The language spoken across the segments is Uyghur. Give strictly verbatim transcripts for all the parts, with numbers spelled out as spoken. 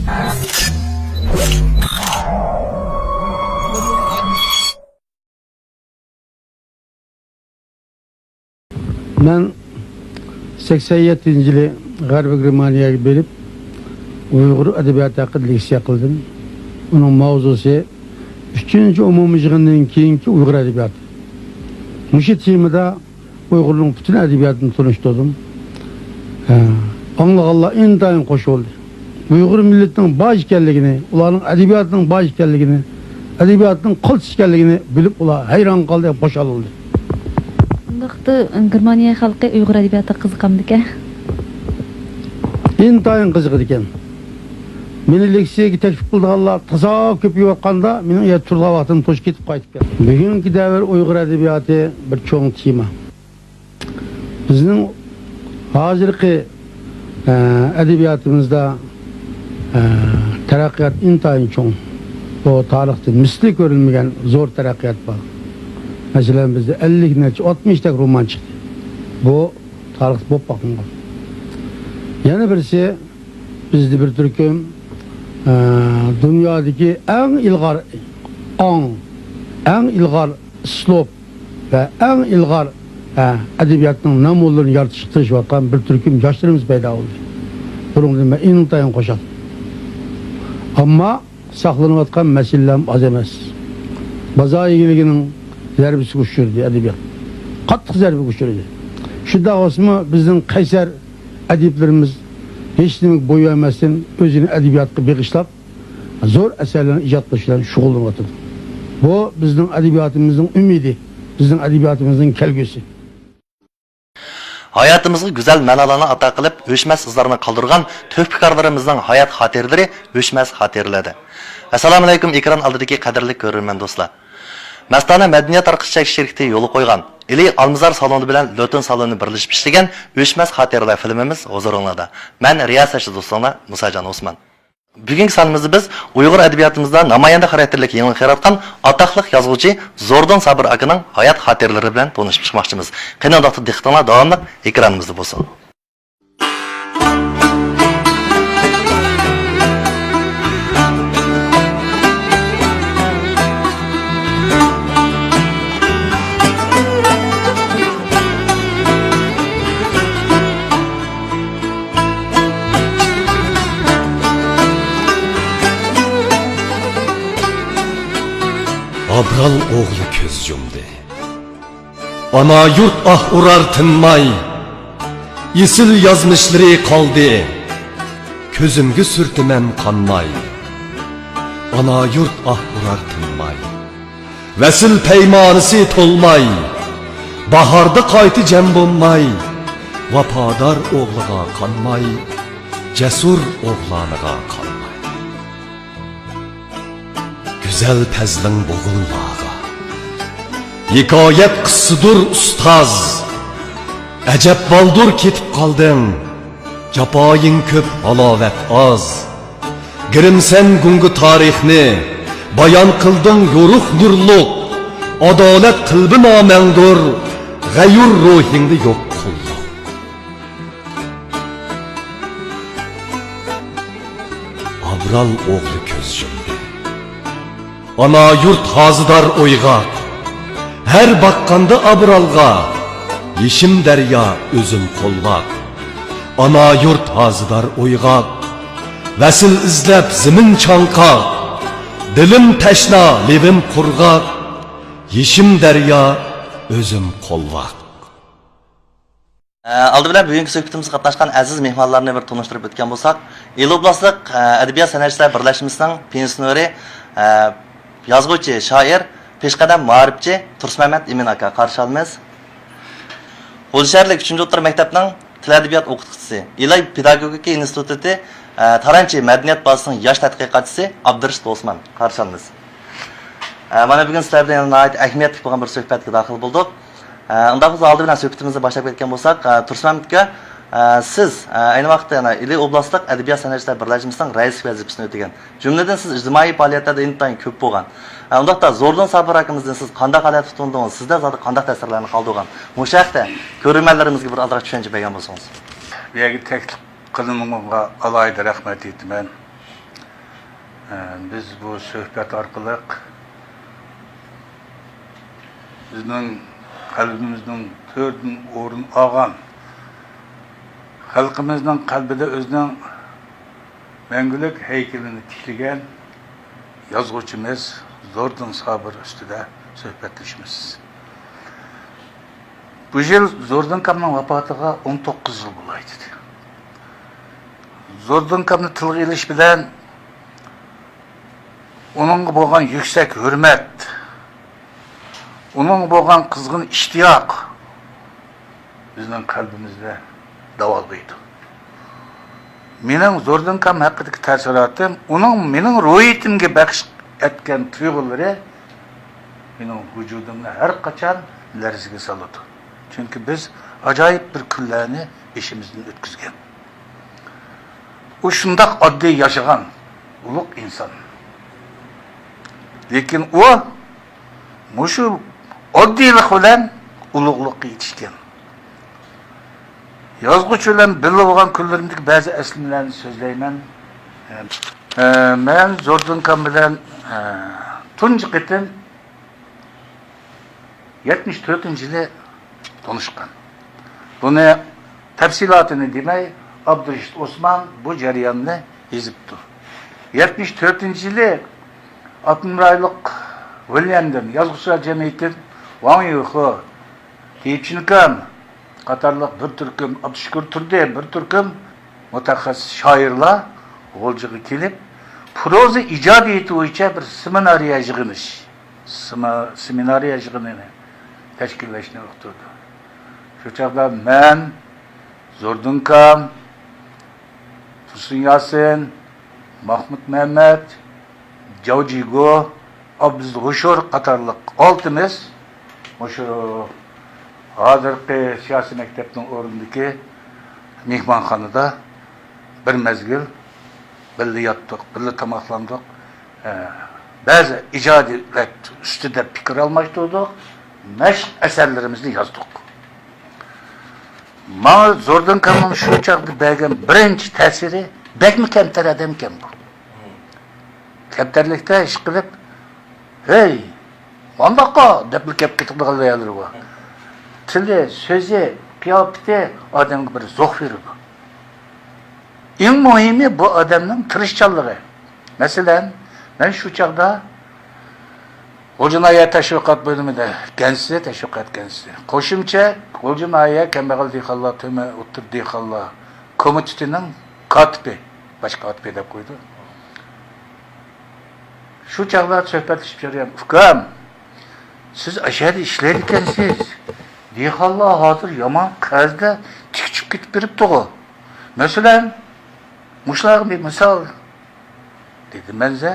مەن سەكسەن يەتتىنچى يىلى غەربىي گېرمانىيەگە بېرىپ، ئۇيغۇر ئەدەبىياتى ھەققىدە لېكسىيە قىلدىم. ئۇنىڭ ماۋزۇسى ئۈچىنچى ئومۇمىي يىغىندىن كېيىنكى ئۇيغۇر ئەدەبىياتى. مۇشۇ تېمىدا ئۇيغۇرنىڭ پۈتۈن ئەدەبىياتىنى تونۇشتۇردۇم. ھە، ئاڭلىغانلار ئىنتايىن خوش بولدى. ئۇيغۇر مىللىتىنىڭ بار ئىكەنلىكىنى، ئۇلارنىڭ ئەدەبىياتىنىڭ بار ئىكەنلىكىنى، ئەدەبىياتنىڭ قىلچە ئىكەنلىكىنى بىلىپ، ئۇلار ھەيران قالدى ھەم خۇشال بولدى. شۇنداقتا گېرمانىيە خەلقى ئۇيغۇر ئەدەبىياتىغا قىزىقامدىكەن؟ ئىنتايىن قىزىقىدىكەن. مېنى لېكسىيەگە تەكلىپ قىلىدىغانلار تازا كۆپىيىۋاتقاندا، مېنىڭ يەتتە تۇرغان ۋاقتىم توشۇپ كېتىپ قايتىپتۇ. بۈگۈنكى دەۋر ئۇيغۇر ئەدەبىياتى بىر چوڭ تېما. بىزنىڭ ھازىرقى، ئە، ئەدەبىياتىمىزدا، ئە، تەرەققىيات ئىنتايىن چوڭ. بۇ تارىختا مىسلى كۆرۈلمىگەن زور تەرەققىيات بار. مەسىلەن، بىزدە ئەللىك نەچچە، ئاتمىشتەك رومان چىقتى. بۇ تارىختا بولۇپ باقمىغان. يەنە بىرسى، بىزدە بىر تۈركۈم، ئە، دۇنيادىكى ئەڭ ئىلغار ئاڭ، ئەڭ ئىلغار ئىسلوب ۋە ئەڭ ئىلغار، ئە، ئەدەبىياتنىڭ نەمۇنىلىرىنى يارىتىشقا تىرىشىۋاتقان بىر تۈركۈم ياشلىرىمىز پەيدا بولدى. بۇنىڭدىن مەن ئىنتايىن خۇشال. ئەمما ساقلىنىۋاتقان مەسىلىلەرمۇ ئاز ئەمەس. بازار ئىگىلىكىنىڭ زەربىسىگە ئۇچرىدى ئەدەبىيات. قاتتىق زەربىگە ئۇچرىدى. شۇنداق بولسىمۇ، بىزنىڭ قەيسەر ئەدىبلىرىمىز ھېچنېمىگە بوي بەرمەستىن، ئۆزىنى ئەدەبىياتقا بېغىشلاپ، زور ئەسەرلەرنى ئىجاد قىلىش بىلەن شۇغۇللىنىۋاتىدۇ. بۇ بىزنىڭ ئەدەبىياتىمىزنىڭ ئۈمىدى، بىزنىڭ ئەدەبىياتىمىزنىڭ كەلگۈسى. ھاياتىمىزغا گۈزەل مەنالارنى ئاتا قىلىپ، ئۆچمەس ئىزلارنى قالدۇرغان تۆھپىكارلىرىمىزنىڭ ھايات خاتىرىلىرى ئۆچمەس خاتىرىلەردە. ئەسسالامۇئەلەيكۇم، ئېكران ئالدىدىكى قەدىرلىك كۆرۈرمەن دوستلار. مەستانە مەدەنىيەت تارقىتىش چەكلىك شىركىتى يولغا قويغان، ئىلى ئالمىزار سالونى بىلەن لۆتۈن سالونى بىرلىشىپ ئىشلىگەن ئۆچمەس خاتىرىلەر فىلىمىمىز ھۇزۇرۇڭلاردا. مەن رىياسەتچى دوستۇڭلار مۇساجان ئوسمان. بۈگۈنكى سانىمىزدا بىز ئۇيغۇر ئەدەبىياتىمىزدا نامايەندە خاراكتېرلىك يېڭىلىق ياراتقان ئاتاقلىق يازغۇچى زوردۇن سابىر ئاكىنىڭ ھايات خاتىرىلىرى بىلەن تونۇشۇپ چىقماقچىمىز. قېنى، ئۇنداقتا دىققىتىڭلار داۋاملىق ئېكرانىمىزدا بولسۇن. ئابرال ئوغلى كۆز يۇمدى. ئانا يۇرت ئاھ ئۇرار تىنماي، ئېسىل يازمىشلىرى قالدى، كۆزۈمگە سۈرتىمەن قانماي. ئانا يۇرت ئاھ ئۇرار تىنماي، ۋەسىل پەيمانىسى تولماي، باھاردا قايتا جەم بولماي، ۋاپادار ئوغلىغا قانماي، جەسۇر ئوغلانىغا قانماي. گۈزەل پەزلىڭ بوغۇنلارغا، ھېكايەت قىسسىدۇر ئۇستاز. ئەجەب بالدۇر كېتىپ قالدىڭ، جاپايىڭ كۆپ، ھالاۋەت ئاز. گىرىمسەن گۇڭگا تارىخنى، بايان قىلدىڭ يورۇق نۇرلۇق. ئادالەت قەلبى نامەڭدۇر، غەيۇر روھىڭدا يوق قۇللۇق. ئابرال ئوغلى كۆز يۇمدى. ئانا يۇرت ھازىدار ئويغاق، ھەر باققاندا ئابرالغا، يېشىم دەريا ئۆزۈم قولۋاق. ئانا يۇرت ھازىدار ئويغاق، ۋەسىل ئىزلەپ زېمىن چاڭقاق. دىلىم تەشنا، لېۋىم قۇرغاق، يېشىم دەريا ئۆزۈم قولۋاق. ئە، ئالدى بىلەن بۈگۈنكى سۆھبىتىمىزگە قاتناشقان ئەزىز مېھمانلارنى بىر تونۇشتۇرۇپ ئۆتكەن بولساق، ئىلى ئوبلاستلىق، ئە، ئەدەبىيات سەنئەتچىلەر بىرلەشمىسىنىڭ پېنسىيونېرى، ئە، يازغۇچى، شائىر، پېشقەدەم مائارىپچى تۇرسۇنمەمەت ئىمىن ئاكا، قارشى ئالىمىز. غۇلجا شەھەرلىك ئۈچىنچى ئوتتۇرا مەكتەپنىڭ تىل ئەدەبىيات ئوقۇتقۇچىسى، ئىلاي پېداگوگىكا ئىنستىتۇتى، ئە، تارانچى مەدەنىيەت بازىسىنىڭ ياش تەتقىقاتچىسى ئابدۇرېشىت ئوسمان، قارشى ئالىمىز. ئە، مانا بۈگۈن سىلەر بىلەن يەنە ناھايىتى ئەھمىيەتلىك بولغان بىر سۆھبەتكە داخىل بولدۇق. ئە، ئۇنداق بولسا ئالدى بىلەن سۆھبىتىمىزنى باشلاپ كەتكەن بولساق، ئە، تۇرسۇنمەمەت ئاكا، ئە، سىز، ئە، ئەينى ۋاقىتتا يەنە ئىلى ئوبلاستلىق ئەدەبىيات سەنئەتچىلەر بىرلەشمىسىنىڭ رەئىسلىك ۋەزىپىسىنى ئۆتىگەن. جۈملىدىن سىز ئىجتىمائىي پائالىيەتلەردە ئىنتايىن كۆپ بولغان. ئە، ئۇنداقتا زوردۇن سابىر ئاكىمىزنى سىز قانداق ھالەتتە تونۇدىڭىز؟ سىزدە زادى قانداق تەسىرلەرنى قالدۇرغان؟ مۇشۇ ھەقتە كۆرۈرمەنلىرىمىزگە بىر ئازراق چۈشەنچە بەرگەن بولسىڭىز. بۇ يەرگە تەكلىپ قىلىنغىنىڭغا ئالاھىدە رەھمەت ئېيتىمەن. بىز بۇ سۆھبەت ئارقىلىق بىزنىڭ قەلبىمىزنىڭ تۆرىدىن ئورۇن ئالغان، خەلقىمىزنىڭ قەلبىدە ئۆزىنىڭ مەڭگۈلۈك ھەيكىلىنى تىكلىگەن يازغۇچىمىز زوردۇن سابىر ئۈستىدە سۆھبەتلىشىمىز. بۇ يىل زوردۇن كامنىڭ ۋاپاتىغا ئون توققۇز يىل بولاي دېدى. زوردۇن كامنى تىلغا ئېلىش بىلەن ئۇنىڭغا بولغان يۈكسەك ھۆرمەت، ئۇنىڭغا بولغان قىزغىن ئىشتىياق بىزنىڭ قەلبىمىزدە داۋالغىيدۇ. مېنىڭ زوردۇن كام ھەققىدىكى تەسىراتىم، ئۇنىڭ مېنىڭ روھىيىتىمگە بەخش ئەتكەن تۇيغۇلىرى مېنىڭ ۋۇجۇدۇمنى ھەر قاچان لەرزىگە سالىدۇ. چۈنكى بىز ئاجايىپ بىر كۈنلەرنى بېشىمىزدىن ئۆتكۈزگەن. ئۇ شۇنداق ئاددىي ياشىغان ئۇلۇغ ئىنسان. لېكىن ئۇ مۇشۇ ئاددىيلىق بىلەن ئۇلۇغلۇققا يېتىشكەن. يازغۇچى بىلەن بىللە بولغان كۈنلىرىمدىكى بەزى ئەسلىمىلەرنى سۆزلەيمەن. ئە، مەن زوردۇن كام بىلەن، ئە، تۇنجى قېتىم يەتمىش تۆتىنچى يىلى تونۇشقان. بۇنى تەپسىلاتىنى دېمەي، ئابدۇرېشىت ئوسمان بۇ جەرياننى يېزىپتۇ. يەتمىش تۆتىنچى يىلى ئاپتونوم رايونلۇق ۋىليەندىن يازغۇچىلار جەمئىيىتىدىن ۋاڭ يۈخې، تېي چۈنكان قاتارلىق بىر تۈركۈم، ئابدۇشۈكۈر تۇردى، بىر تۈركۈم مۇتەخەسسىس شائىرلار غۇلجىغا كېلىپ، پروزا ئىجادىيىتى بويىچە بىر سېمىنارىيە يىغىنى، سېما-، سېمىنارىيە يىغىنىنى تەشكىللەشنى ئۇقتۇردى. شۇ چاغدا مەن، زوردۇن كام، تۇرسۇن ياسىن، ماخمۇت مەمەت، جاۋ جىگو، ئابدۇزىز ھوشۇر قاتارلىق ئالتىمىز مۇشۇ ھازىرقى سىياسىي مەكتەپنىڭ ئورنىدىكى مېھمانخانىدا بىر مەزگىل بىللە ياتتۇق، بىللە تاماقلاندۇق. ئە، بەزى ئىجادىيەت ئۈستىدە پىكىر ئالماشتۇردۇق، مەشىق ئەسەرلىرىمىزنى يازدۇق. ماڭا زوردۇن كامنىڭ شۇ چاغدا بەرگەن بىرىنچى تەسىرى، بەكمۇ كەمتەر ئادەمكەن بۇ. كەمتەرلىكتە ئىشقىلىپ، ھەي، مانداققا دەپلا كەپ كېتىدىغان يەرلىرى بار. تىلى، سۆزى، قىياپىتى ئادەمگە بىر زوق بېرىدۇ. ئەڭ مۇھىمى بۇ ئادەمنىڭ تىرىشچانلىقى. مەسىلەن، مەن شۇ چاغدا غۇلجا ناھىيە تەشۋىقات بۆلۈمىدە گەنسى، تەشۋىقات گەنسى. قوشۇمچە غۇلجا ناھىيە كەمبەغەل دېھقانلار، تۆمۈر ئوتتۇرا دېھقانلار كومىتېتىنىڭ كاتىپى، باش كاتىپى دەپ قويىدۇ. شۇ چاغلار سۆھبەتلىشىپ يۈرگەن، ئۇكام، سىز ئەشەدە ئىشلەيدىكەنسىز. دېھقانلار ھازىر يامان قەرزدە تىك چۈشۈپ كېتىپ بېرىپتىغۇ. مەسىلەن، مۇشۇلارغا بىر مىسال، دېدى مەنزە.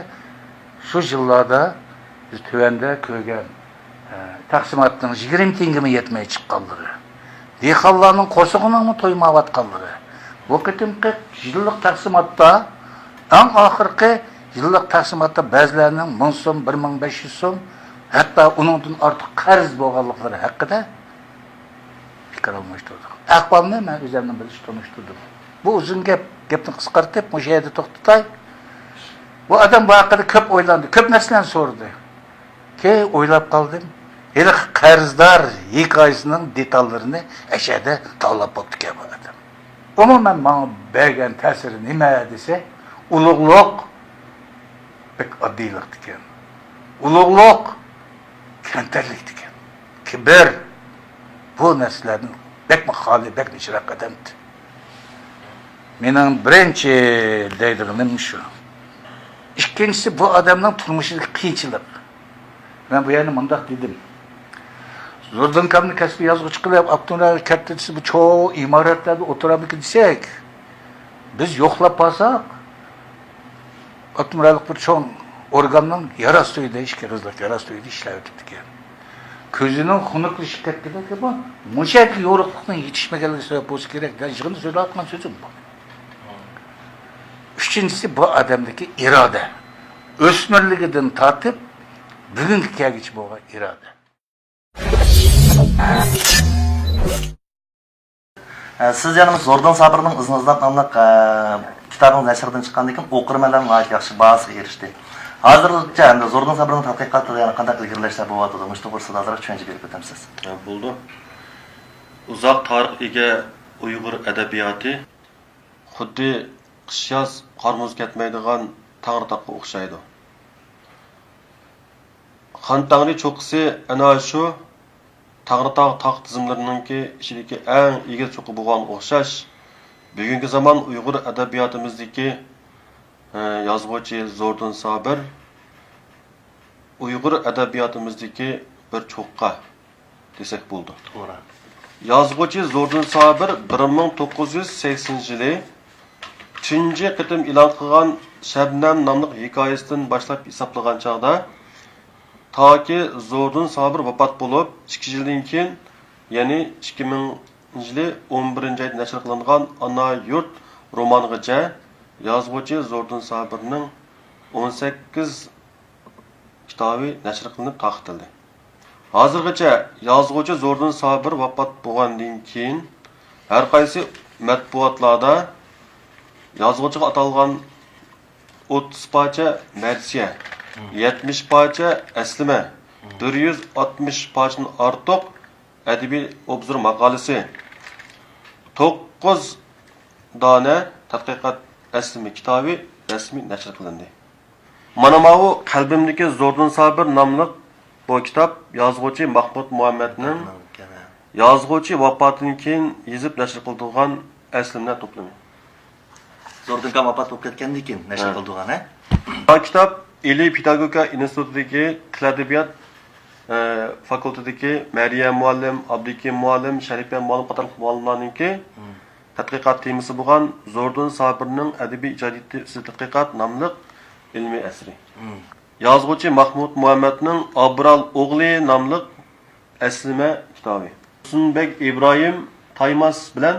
شۇ يىللاردا بىز تۆۋەندە كۆرگەن، ئە، تەقسىماتنىڭ يىگىرمە تىيىنگىمۇ يەتمەي چىققانلىرى، دېھقانلارنىڭ قورسىقىنىڭمۇ تويمايۋاتقانلىرى. بۇ قېتىمقى يىللىق تەقسىماتتا ئەڭ ئاخىرقى يىللىق تەقسىماتتا بەزىلەرنىڭ مىڭ سوم، بىر مىڭ بەش يۈز سوم، ھەتتا ئۇنىڭدىن ئارتۇق قەرز بولغانلىقلىرى ھەققىدە پىكىر ئالماشتۇردۇق. ئەھۋالنى مەن ئۆزۈمنىڭ بىلىشىچە تونۇشتۇردۇم. بۇ ئۇزۇن گەپ، گەپنى قىسقارتىپ، مۇشۇ يەردە توختىتاي. بۇ ئادەم بۇ ھەققىدە كۆپ ئويلاندى، كۆپ نەرسىلەرنى سورىدى. كېيىن ئويلاپ قالدىم، ھېلىقى قەرزدار ھېكايىسىنىڭ دېتاللىرىنى ئەشەدە تاۋلاپ بوپتىكەن بۇ ئادەم. ئومۇمەن، ماڭا بەرگەن تەسىرى نېمە دېسە، ئۇلۇغلۇق بەك ئاددىيلىقتىكەن. ئۇلۇغلۇق كەمتەرلىكتىكەن. كىبىر، بۇ نەرسىلەردىن بەكمۇ خالىي، بەكمۇ يىراق ئادەمدى. مېنىڭ بىرىنچى دەيدىغىنىم شۇ. ئىككىنچىسى، بۇ ئادەمنىڭ تۇرمۇشىدىكى قىيىنچىلىق. مەن بۇ يەردە مۇنداق دېدىم. زوردۇن كامنى كەسپىي يازغۇچى قىلىپ، ئاپتونوم رايونغا كەپتۇ دېسە، بۇ چوڭ ئىمارەتلەردە ئولتۇرامىكىن دېسەك، بىز يوقلاپ بارساق، ئاپتونوم رايونلۇق بىر چوڭ ئورگاننىڭ يەر ئاستى ئۆيىدە، ئىككى ئېغىزلىق يەر ئاستى ئۆيىدە ئىشلەۋېتىپتىكەن. كۆزىنىڭ خۇنۈكلىشىپ كەتكىنىدىن بۇ، مۇشۇ يەردىكى يورۇقلۇقنىڭ يېتىشمىگەنلىكى سەۋەب بولسا كېرەك دېگەن يىغىندا سۆزلەۋاتقان سۆزۈم بۇ. ئۈچىنچىسى، بۇ ئادەمدىكى ئىرادە. ئۆسمۈرلۈكىدىن تارتىپ بۈگۈنگە كەلگۈچە بولغان ئىرادە. ئە، سىز يەنە زوردۇن سابىرنىڭ ئىزنى ئىزدەپ ناملىق، ئە، كىتابىڭىز نەشردىن چىققاندىن كېيىن ئوقۇرمەنلەرنىڭ ناھايىتى ياخشى باھاسىغا ئېرىشتى. ھازىرغىچە ھەمدە زوردۇن سابىرنىڭ تەتقىقاتىدا يەنە قانداق ئىلگىرىلەشلەر بولۇۋاتىدۇ؟ مۇشۇ توغرىسىدا ئازراق چۈشەنچە بېرىپ ئۆتەمسىز؟ ھە، بولىدۇ. ئۇزاق تارىخقا ئىگە ئۇيغۇر ئەدەبىياتى خۇددى قىش-ياز قار-مۇز كەتمەيدىغان تەڭرىتاغقا ئوخشايدۇ. خان تەڭرى چوققىسى ئەنە شۇ تەڭرىتاغ تاغ تىزمىلىرىنىڭكى ئىچىدىكى ئەڭ ئېگىز چوققا بولغانغا ئوخشاش، بۈگۈنكى زامان ئۇيغۇر ئەدەبىياتىمىزدىكى، ئە، يازغۇچى زوردۇن سابىر ئۇيغۇر ئەدەبىياتىمىزدىكى بىر چوققا دېسەك بولىدۇ. توغرا. يازغۇچى زوردۇن سابىر بىر مىڭ توققۇز يۈز سەكسىنىنچى يىلى تۇنجى قېتىم ئېلان قىلغان شەبنەم ناملىق ھېكايىسىدىن باشلاپ ھېسابلىغان چاغدا، تاكى زوردۇن سابىر ۋاپات بولۇپ ئىككى يىلدىن كېيىن، يەنى ئىككى مىڭىنچى يىلى ئون بىرىنچى ئايدا نەشر قىلىنغان ئانا يۇرت رومانىغىچە يازغۇچى زوردۇن سابىرنىڭ ئون سەككىز كىتابى نەشر قىلىنىپ تارقىتىلدى. ھازىرغىچە يازغۇچى زوردۇن سابىر ۋاپات بولغاندىن كېيىن، ھەر قايسى مەتبۇئاتلاردا يازغۇچىغا ئاتالغان ئوتتۇز پارچە مەرسىيە، يەتمىش پارچە ئەسلىمە، بىر يۈز ئاتمىش پارچىدىن ئارتۇق ئەدەبىي ئوبزور ماقالىسى، توققۇز دانە تەتقىقات ئەسلىمە كىتابى رەسمىي نەشر قىلىندى. مانا ماۋۇ قەلبىمدىكى زوردۇن سابىر ناملىق بۇ كىتاب يازغۇچى ماھمۇد مۇھەممەدنىڭ يازغۇچى ۋاپاتىدىن كېيىن يېزىپ نەشر قىلدۇرغان ئەسلىمىلەر توپلىمى. زوردۇن كام ۋاپات بولۇپ كەتكەندىن كېيىن نەشر ھە. قىلدۇرغان، ھە؟ بۇ كىتاب ئىلى پېداگوگىكا ئىنستىتۇتىدىكى تىل ئەدەبىيات، ئە، فاكۇلتېتىدىكى مەريەم مۇئەللىم، ئابدۇكېرىم مۇئەللىم، شەرىپە مۇئەللىم قاتارلىق مۇئەللىملەرنىڭكى مم. تەتقىقات تېمىسى بولغان زوردۇن سابىرنىڭ ئەدەبىي ئىجادىيىتى ئۈستىدە تەتقىقات ناملىق ئىلمىي ئەسىرى. مم. يازغۇچى ماھمۇد مۇھەممەدنىڭ ئابرال ئوغلى ناملىق ئەسلىمە كىتابى. تۇرسۇنبەگ ئىبراھىم تايماس بىلەن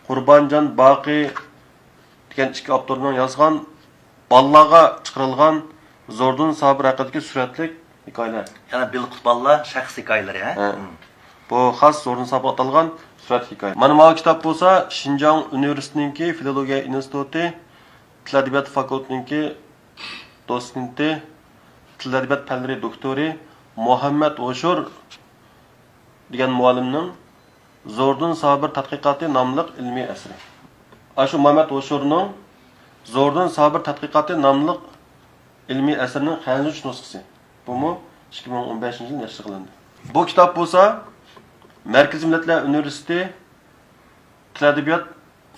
قۇربانجان باقى دېگەن ئىككى ئاپتورنىڭ يازغان بالىلارغا چىقىرىلغان زوردۇن سابىر ھەققىدىكى سۈرەتلىك ھېكايىلەر. يەنى بىلقۇت بالىلار شەخس ھېكايىلىرى، ھە؟ ھە. مم. بۇ خاس زوردۇن سابىرغا ئاتالغان سۈرەتلىك ھېكايە. مانا ماۋۇ كىتاب بولسا شىنجاڭ ئۇنىۋېرسىتېتىنىڭكى فىلولوگىيە ئىنستىتۇتى تىل ئەدەبىيات فاكۇلتېتىنىڭكى دوتسېنتى، تىل ئەدەبىيات پەنلىرى دوكتورى مۇھەممەد ھوشۇر دېگەن مۇئەللىمنىڭ زوردۇن سابىر تەتقىقاتى ناملىق ئىلمىي ئەسىرى. ئاشۇ مۇھەممەد ھوشۇرنىڭ زوردۇن سابىر تەتقىقاتى ناملىق ئىلمىي ئەسىرىنىڭ خەنزۇچە نۇسخىسى. بۇمۇ ئىككى مىڭ ئون بەشىنچى يىلى نەشر قىلىندى. بۇ كىتاب بولسا مەركىزىي مىللەتلەر ئۇنىۋېرسىتېتى تىل ئەدەبىيات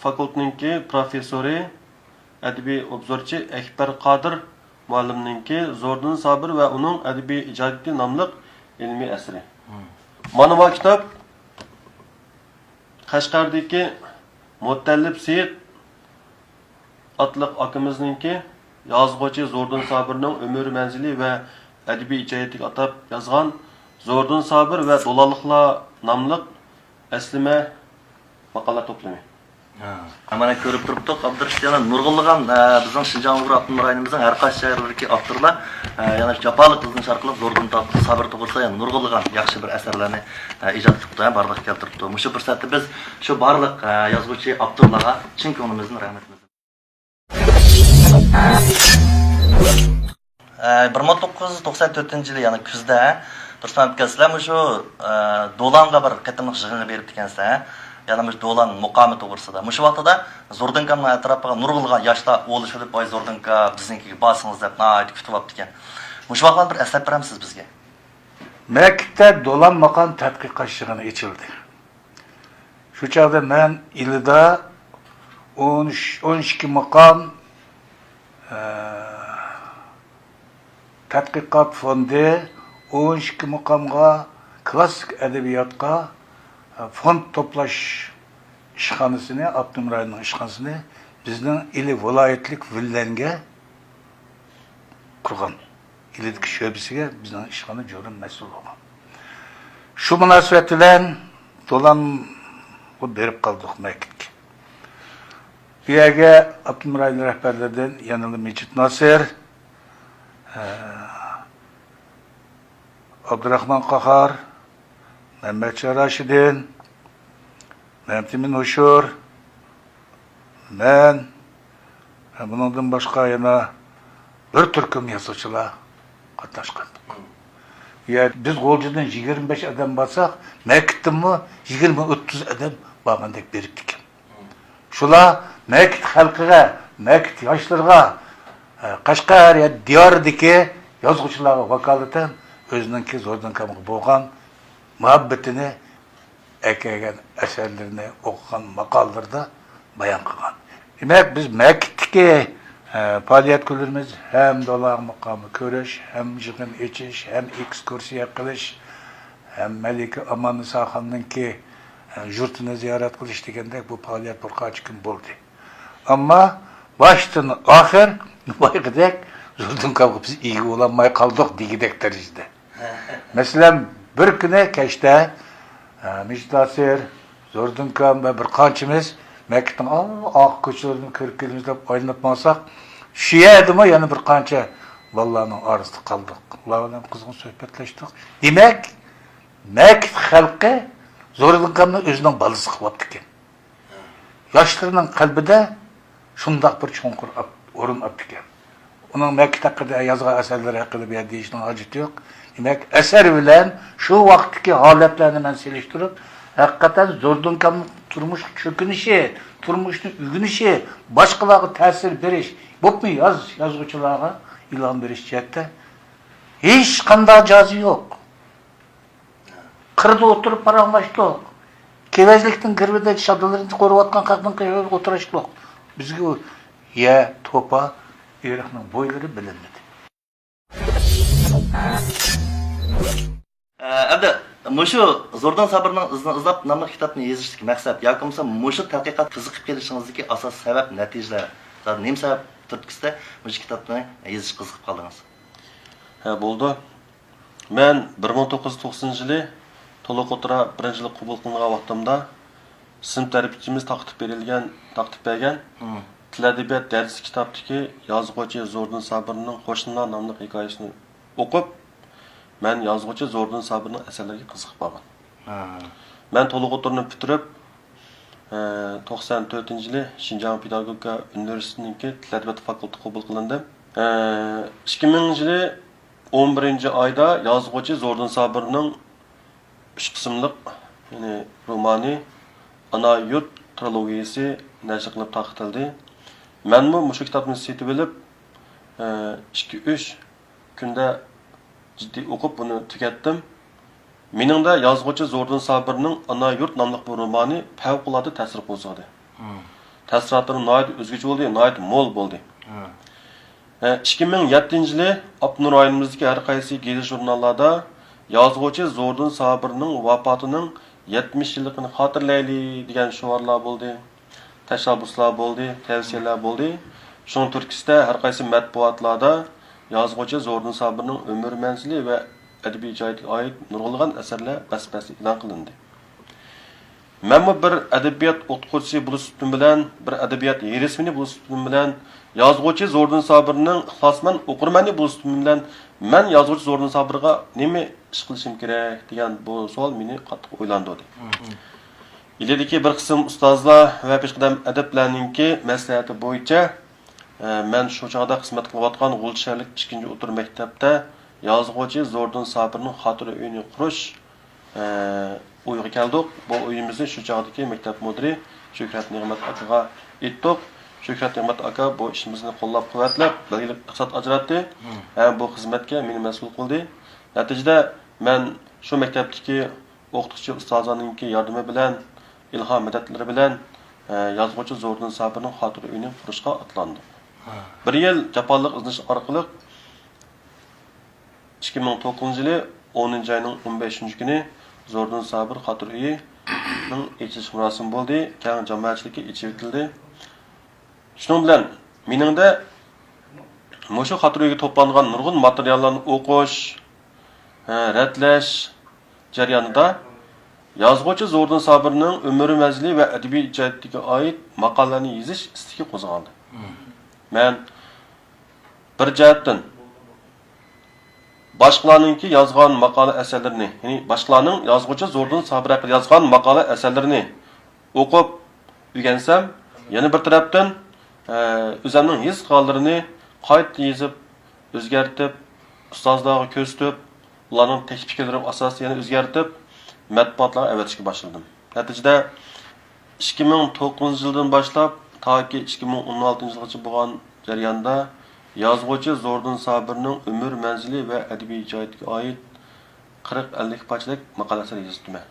فاكۇلتېتىنىڭكى پروفېسسورى، ئەدەبىي ئوبزورچى ئەكبەر قادىر مۇئەللىمنىڭكى زوردۇن سابىر ۋە ئۇنىڭ ئەدەبىي ئىجادىيىتى ناملىق ئىلمىي ئەسىرى. مم. مانا بۇ كىتاب قەشقەردىكى مۇتەللىپ سېيىت ئاتلىق ئاكىمىزنىڭكى يازغۇچى زوردۇن سابىرنىڭ ئۆمۈر مەنزىلى ۋە ئەدەبىي ئىجادىيىتىگە ئاتاپ يازغان زوردۇن سابىر ۋە دولانلىقلار ناملىق ئەسلىمە ماقالە توپلىمى. ھە. مانا كۆرۈپ تۇرۇپتۇق، ئابدۇرېشىت، يەنە نۇرغۇنلىغان، ئە، بىزنىڭ شىنجاڭ ئۇيغۇر ئاپتونوم رايونىمىزنىڭ ھەر قايسى شەھەرلىرىدىكى ئاپتورلار، ئە، يەنە جاپالىق ئىزدىن شارقىراپ زوردۇن سابىر توغرىسىدا يەنە نۇرغۇنلىغان ياخشى بىر ئەسەرلەرنى، ئە، ئىجاد قىلىپتۇ، ھە، بارلىققا كەلتۈرۈپتۇ. مۇشۇ پۇرسەتتە بىز شۇ بارلىق، ئە، يازغۇچى ئاپتورلارغا چىن كۆڭلىمىزدىن رەھمىتىمىزنى ئە، بىر مىڭ توققۇز يۈز توقسان تۆتىنچى يىلى، يەنى كۈزدە، دۇرۇس ئەمەپ كەلسىلەر، مۇشۇ، ئە، دولانغا بىر قېتىملىق يىغىنغا بېرىپتىكەنسىلەر، ھە؟ يەنى مۇشۇ دولان مۇقامى توغرىسىدا. مۇشۇ ۋاقتىدا زوردۇن كامنىڭ ئەتراپىغا نۇرغۇنلىغان ياشلار ئولىشىۋېلىپ، «ۋاي زوردۇن كا، بىزنىڭكىگە بارسىڭىز» دەپ ناھايىتى كۈتۈۋاپتىكەن. مۇشۇ ۋاقىتلارنى بىر ئەسلەپ بېرەمسىز بىزگە؟ مەكىتتە دولان ماقام تەتقىقات يىغىنى ئېچىلدى. شۇ چاغدا مەن ئىلىدا ئون ئۈچ، ئون ئىككى مۇقام، ئە، تەتقىقات فوندى، ئون ئىككى مۇقامغا كلاسسىك ئەدەبىياتقا، ئە، فوند توپلاش ئىشخانىسىنى، ئاپتونوم رايوننىڭ ئىشخانىسىنى بىزنىڭ ئىلى ۋىلايەتلىك ۋىللەنگە قۇرغان. ئىلىدىكى شۆبىسىگە بىزنىڭ ئىشخانا جۇرۇم مەسئۇل بولغان. شۇ مۇناسىۋەت بىلەن دولانغا بېرىپ قالدۇق مەكىتكە. بۇ يەرگە ئاپتونوم رايون رەھبەرلىرىدىن يەنىلا مىجىت ناسىر، ئە، ئابدۇراخمان قاھار، مەمەتجان راشىدىن، مەمتىمىن ھوشۇر، مەن، بۇنىڭدىن باشقا يەنە بىر تۈركۈم يازغۇچىلار قاتناشقان. يا، بىز غۇلجىدىن يىگىرمە بەش ئادەم بارساق، مەكىتتىنمۇ يىگىرمە ئوتتۇز ئادەم بارغاندەك بېرىپتىكەن. شۇلار مەكىت خەلقىگە، مەكىت ياشلىرىغا، ئە، قەشقەر يا دىيارىدىكى يازغۇچىلارغا ۋاكالىتەن ئۆزىنىڭكى زوردۇن كامغا بولغان مۇھەببىتىنى ئەكەلگەن ئەسەرلىرىنى ئوقۇغان ماقالىلىرىدا بايان قىلغان. دېمەك، بىز مەكىتتىكى، ئە، پائالىيەت كۈنلىرىمىز ھەم دالا ماقامى كۆرۈش، ھەم يىغىن ئېچىش، ھەم ئېكسكۇرسىيە قىلىش، ھەم مەلىكە ئاماننىسا خاننىڭكى، ئە، يۇرتىنى زىيارەت قىلىش دېگەندەك بۇ پائالىيەت بىر قانچە كۈن بولدى. ئەمما باشتىن ئاخىر بايىقىدەك زوردۇن كامغا بىز ئىگە بولالماي قالدۇق دېگۈدەك دەرىجىدە. مەسىلەن، بىر كۈنى كەچتە، ئە، مىجىت ناسىر، زوردۇن كام ۋە بىر قانچىمىز مەكىتنىڭ ئا-، ئارقا كوچىلىرىنى كۆرۈپ كېلىمىز دەپ ئايلىنىپ ماڭساق، شۇ يەردىمۇ يەنە بىر قانچە بالىلارنىڭ ئارىسىدا قالدۇق. ئۇلار بىلەن قىزغىن سۆھبەتلەشتۇق. دېمەك، مەكىت خەلقى زوردۇن كامنى ئۆزىنىڭ بالىسى قىلىۋاپتىكەن. ياشلىرىنىڭ قەلبىدە شۇنداق بىر چوڭقۇر ئاپ-، ئورۇن ئاپتىكەن. ئۇنىڭ مەكىت ھەققىدە يازغان ئەسەرلىرى ھەققىدە بۇ يەردە دېيىشنىڭ ھاجىتى يوق. دېمەك، ئەسەر بىلەن شۇ ۋاقىتتىكى ھالەتلەرنى مەن سېلىشتۇرۇپ، ھەقىقەتەن زوردۇن كامنىڭ تۇرمۇشقا چۆكۈنۈشى، تۇرمۇشنى ئۆگىنىشى، باشقىلارغا تەسىر بېرىش، بولۇپمۇ ياز-، يازغۇچىلارغا ئىلھام بېرىش جەھەتتە ھېچقانداق جازا يوق. قىردا ئولتۇرۇپ پاراڭلاشتۇق. كېۋەزلىكنىڭ گىرۋىدە شادىلىرىنى قورۇۋاتقان خەقنىڭ قېشىدا ئولتۇرۇشتۇق. بىزگە ئۇ يەر، توپا، ئېرىقنىڭ بويلىرى بىلىنمىدى. ئە، ئەمدى مۇشۇ زوردۇن سابىرنىڭ ئىزىنى ئىزدەپ ناملىق كىتابنى يېزىشتىكى مەقسەت ياكى بولمىسا مۇشۇ تەتقىقات قىزىقىپ قېلىشىڭىزدىكى ئاساسىي سەۋەب، نەتىجىلەر، زادى نېمە سەۋەب تۈرتكىسىدە مۇشۇ كىتابنى يېزىشقا قىزىقىپ قالدىڭىز؟ ھە، بولىدۇ. مەن بىر مىڭ توققۇز يۈز توقسىنىنچى يىلى تولۇق ئوتتۇرا بىرىنچى يىلى قوبۇل قىلىنغان ۋاقتىمدا، سىنىپ تەربىيەچىمىز تارقىتىپ بېرىلگەن، تارقىتىپ بەرگەن مم. تىل ئەدەبىيات دەرسى كىتابتىكى يازغۇچى زوردۇن سابىرنىڭ قوشنىلار ناملىق ھېكايىسىنى ئوقۇپ، مەن يازغۇچى زوردۇن سابىرنىڭ ئەسەرلىرىگە قىزىقىپ قالغان. ھە. مەن تولۇق ئوتتۇرىنى پۈتتۈرۈپ، ئە، توقسان تۆتىنچى يىلى شىنجاڭ پېداگوگىكا ئۇنىۋېرسىتېتىنىڭكى تىل ئەدەبىيات فاكۇلتېتىغا قوبۇل قىلىندىم. ئە، ئىككى مىڭىنچى يىلى ئون بىرىنچى ئايدا يازغۇچى زوردۇن سابىرنىڭ ئۈچ قىسىملىق، يەنى رومانى ئانا يۇرت ترىلوگىيەسى نەشر قىلىپ تارقىتىلدى. مەنمۇ مۇشۇ كىتابنى سېتىۋېلىپ، ئىككى، ئۈچ كۈندە جىددىي ئوقۇپ، بۇنى تۈگەتتىم. مېنىڭدە يازغۇچى زوردۇن سابىرنىڭ ئانا يۇرت ناملىق بۇ رومانى پەۋقۇلئاددە تەسىر قوزغىدى. مم. تەسىراتلىرىم ناھايىتى ئۆزگىچە بولدى، ناھايىتى مول بولدى. مم. ئىككى مىڭ يەتتىنچى يىلى ئاپتونوم رايونىمىزدىكى ھەر قايسى گېزىت-ژۇرناللاردا يازغۇچى زوردۇن سابىرنىڭ ۋاپاتىنىڭ يەتمىش يىللىقىنى خاتىرىلەيلى دېگەن شوئارلار بولدى، تەشەببۇسلار بولدى، تەۋسىيەلەر بولدى. شۇنىڭ تۈرتكىسىدە ھەر قايسى مەتبۇئاتلاردا يازغۇچى زوردۇن سابىرنىڭ ئۆمۈر مەنزىلى ۋە ئەدەبىي ئىجادىيىتىگە ئائىت نۇرغۇنلىغان ئەسەرلەر بەس-بەستە ئېلان قىلىندى. مەنمۇ بىر ئەدەبىيات ئوقۇتقۇچىسى بولۇش سۈپىتىم بىلەن، بىر ئەدەبىيات ھېرىسمېنى بولۇش سۈپىتىم بىلەن، يازغۇچى زوردۇن سابىرنىڭ ئىخلاسمەن ئوقۇرمەنى بولۇش سۈپىتىم بىلەن، مەن يازغۇچى زوردۇن سابىرغا نېمە ئىش قىلىشىم كېرەك دېگەن بۇ سوئال مېنى قاتتىق ئويلاندۇردى. مم. ئىلىدىكى بىر قىسىم ئۇستازلار ۋە پېشقەدەم ئەدىبلەرنىڭكى مەسلىھەتى بويىچە، ئە، مەن شۇ چاغدا خىزمەت قىلىۋاتقان غۇلجا شەھەرلىك ئىككىنچى ئوتتۇرا مەكتەپتە يازغۇچى زوردۇن سابىرنىڭ خاتىرە ئۆيىنى قۇرۇش، ئە، ئويىغا كەلدۇق. بۇ ئويىمىزنى شۇ چاغدىكى مەكتەپ مۇدىرى شۆھرەت نىغمەت ئاكىغا ئېيتتۇق. شۆھرەت نىغمەت ئاكا بۇ ئىشىمىزنى قوللاپ-قۇۋۋەتلەپ، بەلگىلىك ئىقتىساد ئاجراتتى ھەم بۇ خىزمەتكە مېنى مەسئۇل قىلدى. نەتىجىدە، مەن شۇ مەكتەپتىكى ئوقۇتقۇچى ئۇستازلارنىڭكى ياردىمى بىلەن، ئىلھام مەدەتلىرى بىلەن، ئە، يازغۇچى زوردۇن سابىرنىڭ خاتىرە ئۆيىنى قۇرۇشقا ئاتلاندۇق. ھە. بىر يىل جاپالىق ئىزدىنىش ئارقىلىق، ئىككى مىڭ توققۇزىنچى يىلى ئونىنچى ئاينىڭ ئون بەشىنچى كۈنى زوردۇن سابىر خاتىرە ئۆيىنىڭ ئېچىلىش مۇراسىمى بولدى، كەڭ جامائەتچىلىككە ئېچىۋېتىلدى. شۇنىڭ بىلەن مېنىڭدە مۇشۇ خاتىرە ئۆيگە توپلانغان نۇرغۇن ماتېرىياللارنى ئوقۇش، ھە، رەتلەش جەريانىدا يازغۇچى زوردۇن سابىرنىڭ ئۆمۈر مەنزىلى ۋە ئەدەبىي ئىجادىيىتىگە ئائىت ماقالىلەرنى يېزىش ئىستىكى قوزغالدى. مم. مەن بىر جەھەتتىن باشقىلارنىڭكى يازغان ماقالە ئەسەرلىرىنى، يەنى باشقىلارنىڭ يازغۇچى زوردۇن سابىر ھەققىدە يازغان ماقالە ئەسەرلىرىنى ئوقۇپ ئۆگەنسەم، يەنە بىر تەرەپتىن ئە، ئۆزەمنىڭ ھېس قىلغانلىرىنى قايتا يېزىپ، ئۆزگەرتىپ، ئۇستازلارغا كۆرسىتىپ، ئۇلارنىڭ تەكلىپ پىكىرلىرى ئاساسىدا يەنە ئۆزگەرتىپ، مەتبۇئاتلارغا ئەۋەتىشكە باشلىدىم. نەتىجىدە، ئىككى مىڭ توققۇزىنچى يىلدىن باشلاپ تاكى ئىككى مىڭ ئون ئالتىنچى يىلغىچە بولغان جەرياندا يازغۇچى زوردۇن سابىرنىڭ ئۆمۈر مەنزىلى ۋە ئەدەبىي ئىجادىيىتىگە ئائىت قىرىق، ئەللىك پارچىلىق ماقالە ئەسەر يېزىپتىمەن.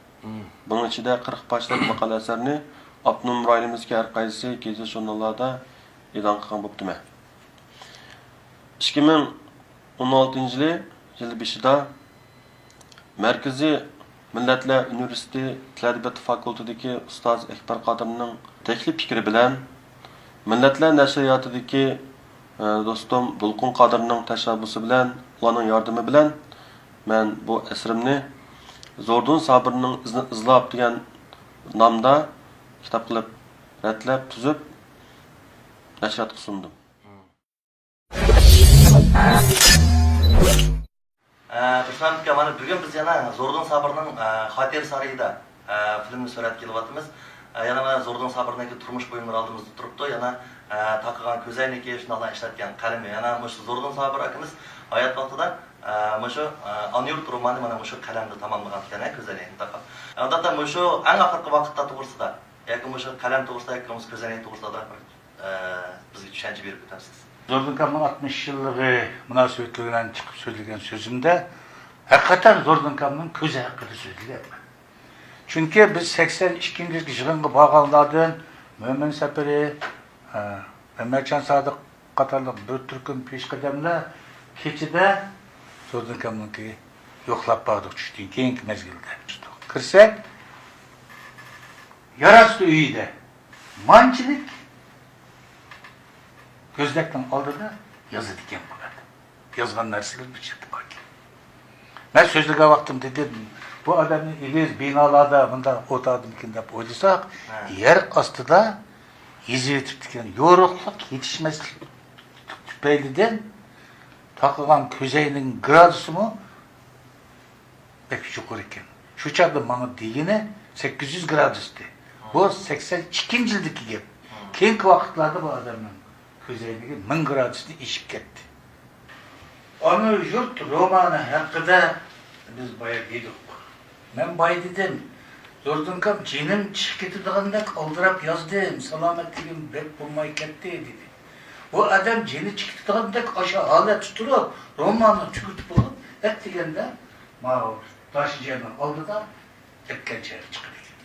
بۇنىڭ ئىچىدە قىرىق پارچىلىق ماقالە ئەسەرنى ئاپتونوم رايونىمىزدىكى ھەر قايسى گېزىت-ژۇرناللاردا ئېلان قىلغان بوپتىمەن. ئىككى مىڭ ئون ئالتىنچى يىلى، يىل بېشىدا مەركىزىي مىللەتلەر ئۇنىۋېرسىتېتى تىل ئەدەبىياتى فاكۇلتېتىدىكى ئۇستاز ئەكبەر قادىرنىڭ تەكلىپ پىكرى بىلەن، مىللەتلەر نەشرىياتىدىكى، ئە، دوستۇم دولقۇن قادىرنىڭ تەشەببۇسى بىلەن، ئۇلارنىڭ ياردىمى بىلەن مەن بۇ ئەسىرىمنى زوردۇن سابىرنىڭ ئىزىنى ئىزلاپ دېگەن نامدا كىتاب قىلىپ رەتلەپ، تۈزۈپ، نەشرىياتقا سۇندۇم. ئە، تۇرسۇن ئاكا، مانا بۈگۈن بىز يەنە زوردۇن سابىرنىڭ، ئە، خاتىرە سارىيىدا، ئە، فىلىمنى سۈرەتكە ئېلىۋاتىمىز. ئە، يەنە مانا زوردۇن سابىرنىڭكى تۇرمۇش بۇيۇملىرى ئالدىمىزدا تۇرۇپتۇ. يەنە، ئە، تاقىغان كۆزەينىكى، شۇنداقلا ئىشلەتكەن قەلىمى. يەنە مۇشۇ زوردۇن سابىر ئاكىمىز ھايات ۋاقتىدا، ئە، مۇشۇ، ئە، ئانا يۇرت رومانىنى مانا مۇشۇ قەلەمدە تاماملىغان ئىكەن، ھە، كۆزەينەكنى تاقاپ. ئالبەتتە، مۇشۇ ئەڭ ئاخىرقى ۋاقىتتا توغرىسىدا ياكى مۇشۇ قەلەم توغرىسىدا ياكى بولمىسا كۆزەينەك توغرىسىدا ئازراق بىر، ئە، بىزگە چۈشەنچە بېرىپ ئۆتەمسىز؟ زوردۇن ئاكامنىڭ ئاتمىش يىللىقى مۇناسىۋىتى بىلەن چىقىپ سۆزلىگەن سۆزۈمدە ھەقىقەتەن زوردۇن ئاكامنىڭ كۆزى ھەققىدە سۆزلىگەنمەن. چۈنكى بىز سەكسەن ئىككىنچى يىللىق يىغىنغا بارغانلاردىن مۆمىن سەپىرى، ئە، مەمەتجان سادىق قاتارلىق بىر تۈركۈم پېشقەدەملەر كېچىدە زوردۇن ئاكامنىڭكىگە يوقلاپ باردۇق چۈشتىن كېيىنكى مەزگىلدە. كىرسەك، يەر ئاستى ئۆيىدە مانچىلىك كۆزنەكنىڭ ئالدىدا يازىدىكەن بۇ ئادەم. يازغان نەرسىلىرى بىر چەتتە باركەن. مەن سۆزلىگەن ۋاقتىمدا دېدىم، بۇ ئادەمنى ئېگىز بىنالاردا مۇنداق ئولتۇرىدىكەن دەپ ئويلىساق، ھە، يەر ئاستىدا يېزىۋېتىپتىكەن. يورۇقلۇق يېتىشمەسلىك تۈپەيلىدىن تاقىغان كۆزەينىكنىڭ گرادۇسىمۇ بەك يۇقىرى ئىكەن. شۇ چاغدا ماڭا دېگىنى سەككىز يۈز گرادۇس ئىدى. بۇ سەكسەن ئىككىنچى يىلدىكى گەپ. كېيىنكى ۋاقىتلاردا بۇ ئادەمنىڭ كۆزەينىكى مىڭ گرادۇستىن ئېشىپ كەتتى. ئانا يۇرت رومانى ھەققىدە بىز بايا دېدۇق. مەن بايا دېدىم، زوردۇن ئاكام جېنىم چىقىپ كېتىدىغاندەك ئالدىراپ يازدىم، سالامەتلىكىم بەك بولماي كەتتى، دېدى. بۇ ئادەم جېنى چىقىپ كېتىدىغاندەك ئاشۇ ھالەتتە تۇرۇپ، روماننى تۈگىتىپ بولۇپ، ئەتىگەندە ماۋۇ داشىجيەنىڭ ئالدىدا ئەتكەن چايغا چىقىدىكەن.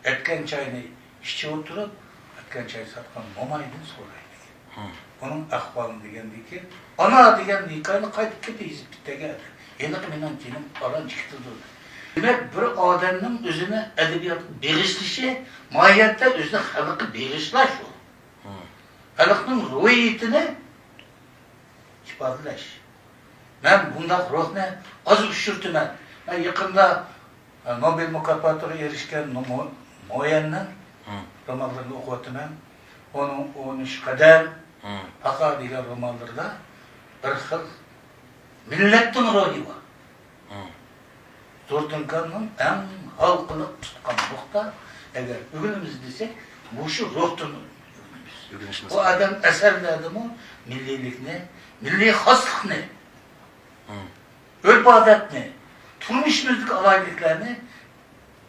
ئەتكەن چاينى ئىچىپ ئولتۇرۇپ، ئەتكەن چاي ساتقان مومايدىن سورايدىكەن. ھىم. ئۇنىڭ ئەھۋالىنى دېگەندىن كېيىن، ئانا دېگەن ھېكايىنى قايتا قايتا يېزىپ كېتىدىكەن. ھېلىقى مېنىڭ جېنىم پالانچە كېتىدۇ. دېمەك، بىر ئادەمنىڭ ئۆزىنى ئەدەبىياتقا بېغىشلىشى ماھىيەتتە ئۆزىنى خەلققە بېغىشلاش ئۇ. ھىم. خەلقنىڭ روھىيىتىنى ئىپادىلەش. مەن بۇنداق روھنى ئاز ئۇچرىتىمەن. مەن يېقىندا، ئە، نوبېل مۇكاپاتىغا ئېرىشكەن نو-، مو-، مو يەننىڭ، ھىم، رومانلىرىنى ئوقۇۋاتىمەن. ئۇنىڭ ئون ئۈچ قەدەم، ھىم، پاقا دېگەن رومانلىرىدا بىر خىل مىللەتنىڭ روھى بار. ھىم. زوردۇن ئاكامنىڭ ئەڭ ھالقىلىق تۇتقان نۇقتا، ئەگەر ئۆگىنىمىز دېسەك، مۇشۇ روھتىن ئۆگىنىمىز. ئۆگىنىشىمىز بۇ كېرەك. ئادەم ئەسەرلەردىمۇ مىللىيلىكنى، مىللىي خاسلىقنى، ھىم، ئۆرپ-ئادەتنى، تۇرمۇشىمىزدىكى ئالاھىدىلىكلەرنى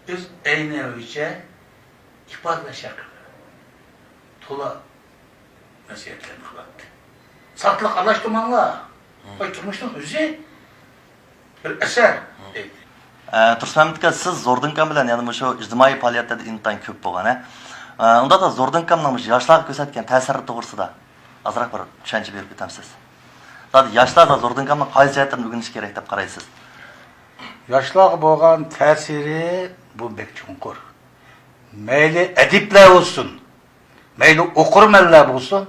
ئۆز ئەينى بويىچە ئىپادىلەش ھەققىدە تولا نەسىھەتلەرنى قىلاتتى. ساختىلىق ئارىلاشتۇرماڭلار. ھىم. ۋاي، تۇرمۇشنىڭ ئۆزى بىر ئەسەر، ھىم، دەيدۇ. ئە، تۇرسۇنمەمەت ئاكا، سىز زوردۇن ئاكام بىلەن يەنە مۇشۇ ئىجتىمائىي پائالىيەتلەردە ئىنتايىن كۆپ بولغان، ھە؟ ئە، ئۇنداقتا زوردۇن ئاكامنىڭ مۇشۇ ياشلارغا كۆرسەتكەن تەسىرى توغرىسىدا ئازراق بىر چۈشەنچە بېرىپ ئۆتەمسىز؟ زادى ياشلار زادى زوردۇن ئاكامنىڭ قايسى جەھەتلىرىنى ئۆگىنىشى كېرەك دەپ قارايسىز؟ ياشلارغا بولغان تەسىرى بۇ بەك چوڭقۇر. مەيلى ئەدىبلەر بولسۇن، مەيلى ئوقۇرمەنلەر بولسۇن،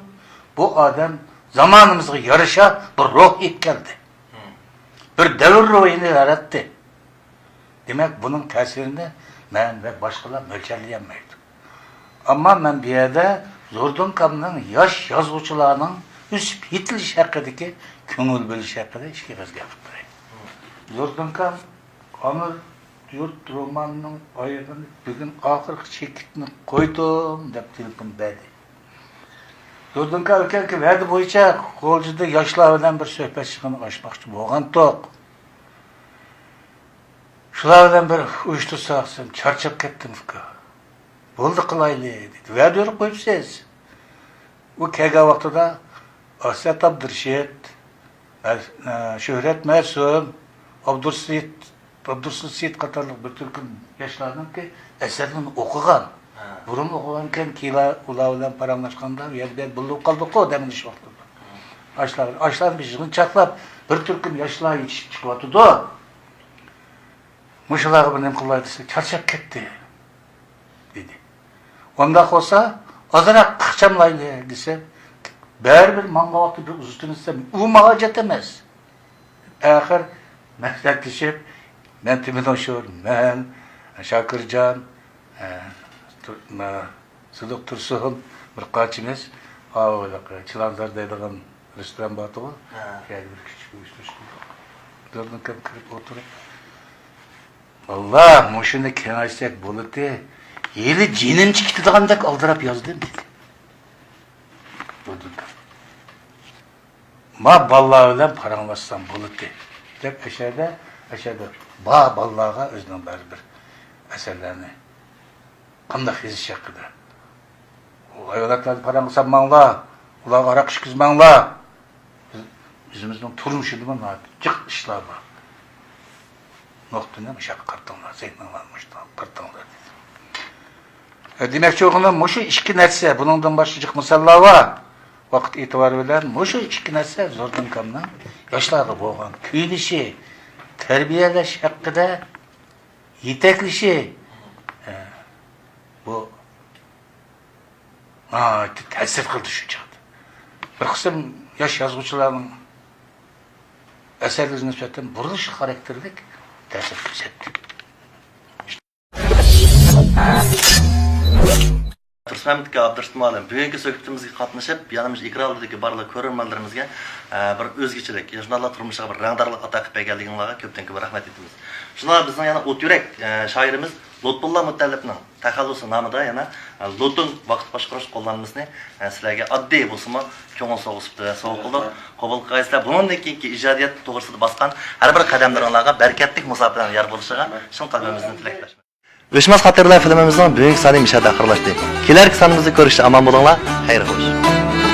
بۇ ئادەم زامانىمىزغا يارىشا بىر روھ ئېلىپ كەلدى. بىر دەۋر روھىنى ياراتتى. دېمەك، بۇنىڭ تەسىرىنى مەن ۋە باشقىلار مۆلچەرلىيەلمەيدۇ. ئەمما مەن بۇ يەردە زوردۇن ئاكامنىڭ ياش يازغۇچىلارنىڭ ئۆسۈپ يېتىلىشى ھەققىدىكى كۆڭۈل بۆلۈشى ھەققىدە ئىككى ئېغىز گەپ قىلىپ بېرەي. زوردۇن ئاكام ئانا يۇرت رومانىنىڭ ئايىغىنى بۈگۈن ئاخىرقى چېكىتنى قويدۇم دەپ تېلېفون بەردى. زوردۇنكا ئاكا، ۋەدە بويىچە غۇلجىدا ياشلار بىلەن بىر سۆھبەت يىغىنى ئاچماقچى بولغانتۇق. شۇلار بىلەن بىر ئۇيۇشتۇرساق، سەن چارچاپ كەتتىم، ئۇكا. بولدى، قىلايلى، دېدى. ۋەدە بېرىپ قويۇپسىز. ئۇ كەلگەن ۋاقتىدا ئاسەت ئابدۇرېشىت، مەس-، ئە، شۆھرەت مەسۇم، ئابدۇرېشىت، ئابدۇرېشىت سېيىت قاتارلىق بىر تۈركۈم ياشلارنىڭكى ئەسەرلىرىنى ئوقۇغان. ھە. بۇرۇن ئوقۇغانكەن، كېيىنلا ئۇلار بىلەن پاراڭلاشقاندا، يەنە بىر بىللە قالدۇققۇ دەم ئېلىش ۋاقتىدا. ئاشلار، ئاشلارنى بىر يىغىنچاقلاپ، بىر تۈركۈم ياشلار يېتىشىپ چىقىۋاتىدۇ. مۇشۇلارغا بىر نېمە قىلاي دېسە، چارچاپ كەتتى، دېدى. ئۇنداق بولسا، ئازراق ئىخچاملايلى دېسە، بەرىبىر ماڭغان ۋاقتى بىر ئۇزىتىمىز دېسەم، ئۇ ماڭا ھاجەت ئەمەس. ئاخىر مەسلىھەتلىشىپ، مەن تىمىنوشۇر، مەن، شاكىرجان، ئە، تۇر-، مە-، سىدىق تۇرسۇن، بىر قانچىمىز، ئاۋۇ چىلانزار دەيدىغان رېستوران بارتىغۇ، ھە. شۇ يەردە بىر كىچىك ئۇيۇشتۇرۇش قىلدۇق. بىردىن كىرىپ ئولتۇرۇپ، «ۋاللا، مۇشۇنى كېڭەيتسەك بولىتى، ھېلى جېنىمچە كېتىدىغاندەك ئالدىراپ يازدىم» دېدى. بىردىن كىرىپ. ما بالىلار بىلەن پاراڭلاشسام بولىدۇ، دەپ ئەشەدە، ئەشەدە بار بالىلارغا ئۆزىنىڭ بەزى بىر ئەسەرلەرنى قانداق يېزىش ھەققىدە. ئۇ ھايۋاناتلارنى پاراڭلىسام ماڭلا، ئۇلارغا ھاراق ئىچكۈزمەڭلا. بىز، ئۆزىمىزنىڭ تۇرمۇشىدىمۇ ناھايىتى جىق ئىشلار بار. نۇقتىنى مۇشۇ ياققا قارىتىڭلار، زېھنىڭلارنى مۇشۇ ياققا قارىتىڭلار دېدى. دېمەكچى بولغىنىم، مۇشۇ ئىككى نەرسە، بۇنىڭدىن باشقا جىق مىساللار بار. ۋاقىت ئېتىبارى بىلەن مۇشۇ ئىككى نەرسە زوردۇنكامنىڭ ياشلارغا بولغان كۆيۈنۈشى، تەربىيەلەش ھەققىدە يېتەكلىشى، ئە، بۇ ناھايىتى تەسىر قىلدى شۇ چاغدا. بىر قىسىم ياش يازغۇچىلارنىڭ ئەسەرلىرىگە نىسبەتەن بۇرۇلۇش خاراكتېرلىك تەسىر كۆرسەتتى. تۇرسۇنمەمەت ئابدۇرېشىت مۇئەللىم بۈگۈنكى سۆھبىتىمىزگە قاتنىشىپ، يەنە مۇشۇ ئېكران ئالدىدىكى بارلىق كۆرۈرمەنلىرىمىزگە، ئە، بىر ئۆزگىچىلىك، ياشنالار تۇرمۇشىغا بىر رەڭدارلىق ئاتا قىلىپ بەرگەنلىكىڭلارغا كۆپتىن كۆپ رەھمەت ئېيتىمىز. شۇنداق بىزنىڭ يەنە ئوت يۈرەك، ئە، شائىرىمىز لۇتپۇللا مۇتەللىپنىڭ تەخەللۇسى نامىدا يەنە، ئە، لوتۇن ۋاقىت باشقۇرۇش قوللانمىسىنى، ئە، سىلەرگە ئاددىي بولسىمۇ كۆڭۈل سوۋغىسى سۈپىتىدە سوۋغا قىلدۇق. قوبۇل قىلغايسىلەر. بۇنىڭدىن كېيىنكى ئىجادىيەت توغرىسىدە باسقان ھەر بىر قەدەملىرىڭلارغا بەرىكەتلىك مۇساپىلەرنىڭ يار بولۇشىغا چىن قەلبىمىزدىن تىلەكداشمەن. ئۆچمەس خاتىرىلەر فىلىمىمىزنىڭ بۈگۈنكى سانى مۇشۇ يەردە ئاخىرلاشتى. كېلەركى سانىمىزدا كۆرۈشكىچە ئامان بولۇڭلار. خەير خوش.